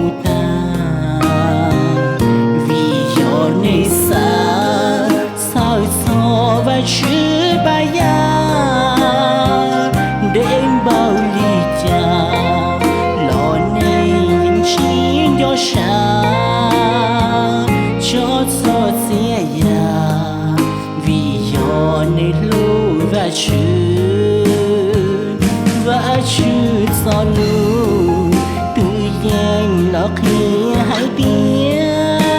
mus tag, vim yog nej xav txhawj txog Vajtswv pab yaj ntev npaum li cas los nej yeej tsis nco sab tso txog txiaj yam, vim yog nej hlub Vajtswv. Vajtswv txoj lus twb yeej los qhia hais tias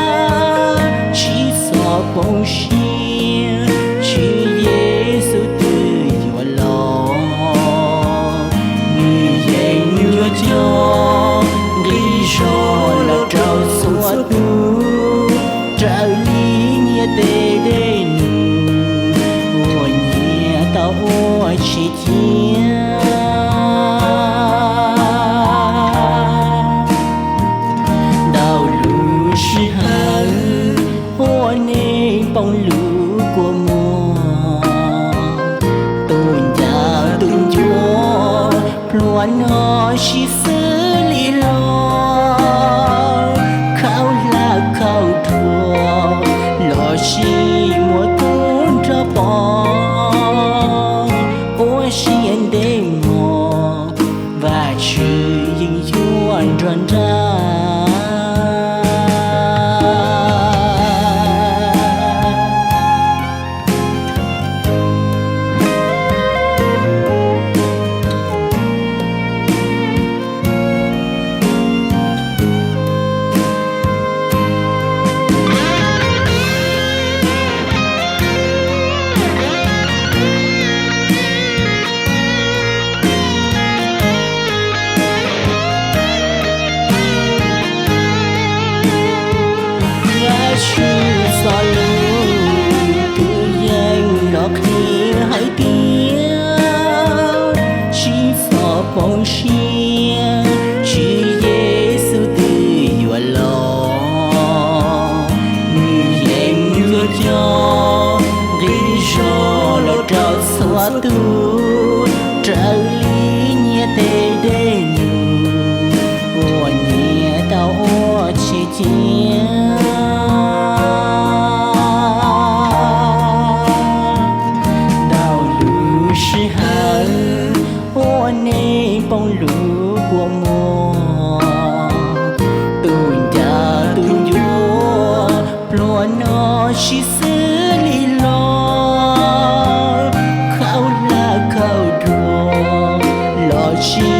tsis txhob poob siab, Tswv Yexus twb yuav los. Nws yeej yuav coj nqi zog los rau txhua tus, raws li nyiaj tes dej num uas nyias tau ua tshwm cia. Ntau lub sij hawm uas nej poob lub kua muag, tus ncaj tus ncuav pluas no sib xws li los, khaub hlab khaub dhuav los sis muaj kub nrog pov, ua siab ntev mog, Vajtswv yeej yuav nrog nraim. Vajtswv txoj lus twb yeej los qhia hais tias tsis txhob poob siab, Tswv Yexus twb yuav los. Nws yeej yuav coj nqi zog los rau txhua tus, raws li nyiaj tes dej num uas nyias tau ua tshwm cia. Ntau lub sij hawm uas nej poob lub kua muag, tus ncaj tus ncuav pluas no sib xws li los, khaub hlab khaub dhuav los sis